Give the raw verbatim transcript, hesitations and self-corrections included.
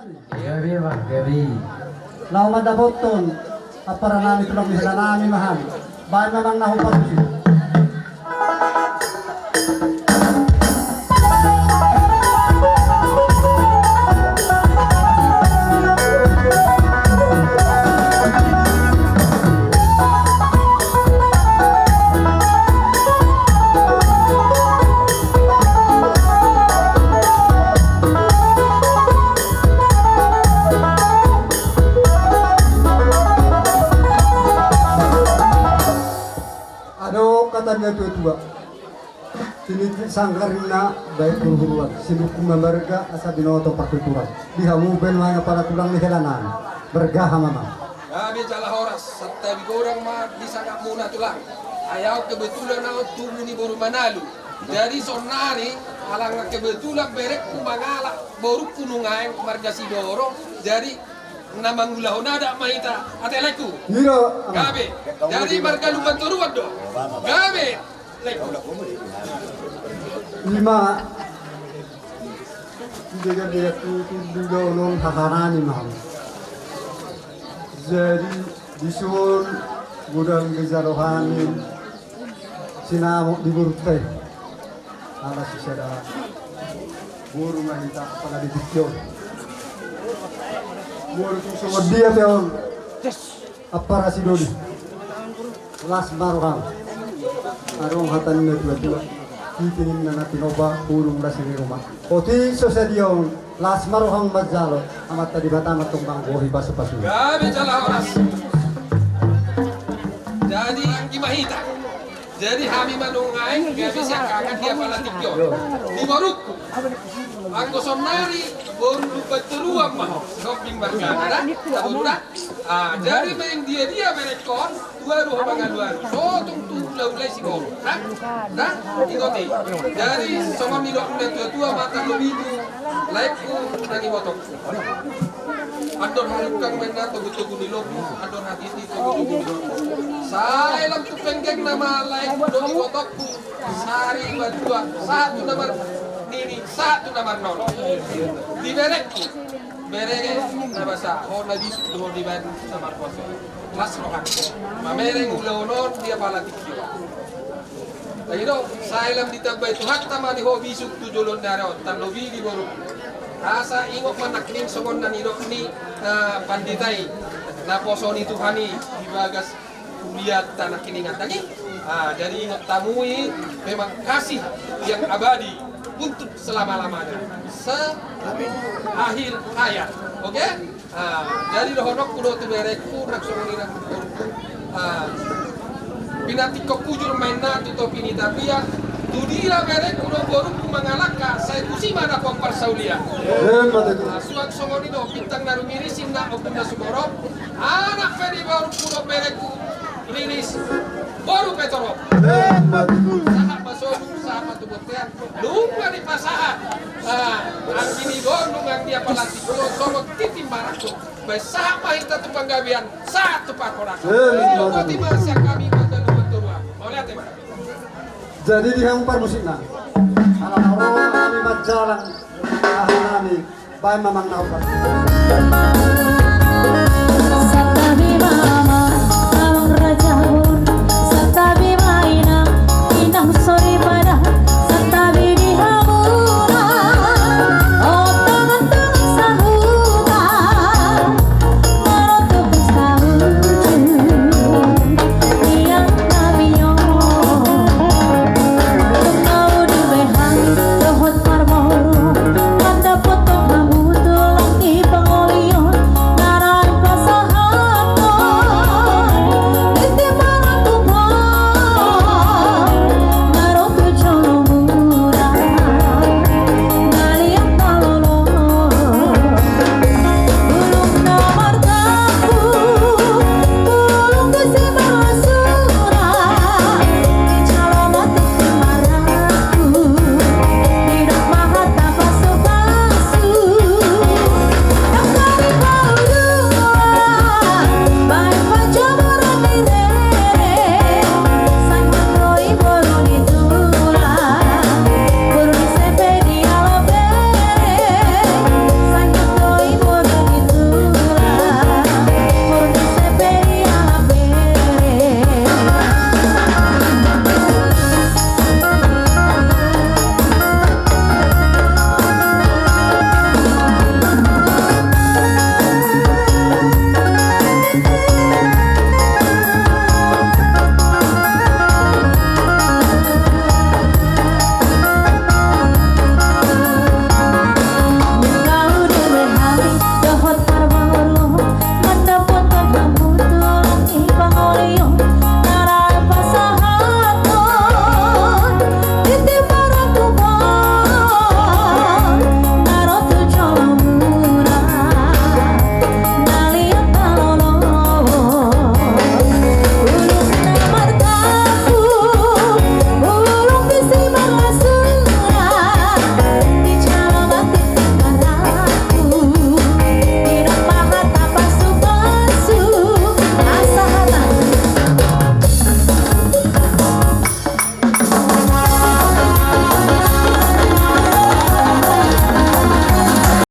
Gabe ma, gabe. Laho mandapothon ampara nami, tulang ni hela nami ma hami. Baen ma amang na hombar tusi. Adong hata ni na tua-tua. Tiniti sanggar ninna baen huru-huruan, sinungkun ma marga asa binoto partuturan. Di hamu baen ma amang pala tulang ni hela nami. Marga hamu ma. Gabe jala horas, santabi godang ma di sangap muna tulang. Ai au kebetulan au tubu ni boru Manalu. Jadi sonari, alana kebetulan berengku mangalap borungku Nuaeng marga Sidoro. Jadi na mangulahon adat ma hita, ate laengku. Iya. Gabe. Jadi marga Lumban Toruan do. Gabe. Laengku. Ima. Dega-dega tutu dula onon haha nami ma hami. Jadi dison godang dijalo hami sinamot di borunta i. Ala sisada boru ma hita pala di tingki on. Boru tu songon dia pe on. Ampara si Doli. Las ma roham. Adong hata ni na tua-tua. Titi ninna na tinopa, bulung las ni ruma. Oti so sadia on, las ma roham manjalo. Amanta Debata ma tong manggohi pasu-pasu. Gabe jala horas. Jadi ima hita. Jadi hami ma Nuaeng gabe siangkangan di apala tingki on. Di borungku. Anggo sonari boru Lumban Toruan ma ho. Hombing margana da. Tahu da. Ah, jadi main dia-dia berengkon. Tuaru ho mangalualu. Sotung tu hula-hula i si boru. Hah? Hah? Ingot i. Jadi songon nidok ni na tua-tua ma tarlobi tu laengku nang ibotongku. Andor halungkang ma inna togu-togu ni lombu, andor hatiti togu-togu ni lombu. Sai lam tu penggengna ma laengku dohot ibotongku, sari batua, sahat tu na marnini, sahat tu na marnono. Di berengku, bereng na basa, ho na bisuk do ho dibaen na markuaso. Las rohangku. Mamereng ulaon on di apala tingki on. Jadi do, sai lam ditambai Tuhanta ma di ho bisuk tu joloan ni ari on, tarlobi di boru. Asa ingot ma nangkining songon na nidok ni, eh, pandita i, naposo ni Tuhan i di bagas huria ta nangkining andang i. Ah, jadi ingot hamu i memang kasih yang abadi untuk selama-lamanya. Seakhir hayat. Oke? Ah, jadi dohononku do tu berengku, nang songon i nang borungku. Ah, pinantikhon hujur ma inna tu topi ni tapian, tu dia berengku dohot borungku mangalangka, sai tusi ma na pomparsaulian. Emma tutu. Ah, suang songon i do, bintang na rumiris inna ombun na sumorop, anak pe ni borungku dohot berengku, riris, boru pe torop. Emma tutu. Sahat ma sobu, sahat ma tu bontean. Nunga dipasahat. Ah, anggi ni gondung anggi apala tingki on songon titi marangkup. Baen sahat ma hita tu panggabean, sahat tu parhorasan. Eh, iyo, boti ma sian hami marga Lumban Toruan. Mauliate ma. Jadi di hamu parmusikna. Ala na ro hami manjalang, aha nami. Baen ma amang na hombar.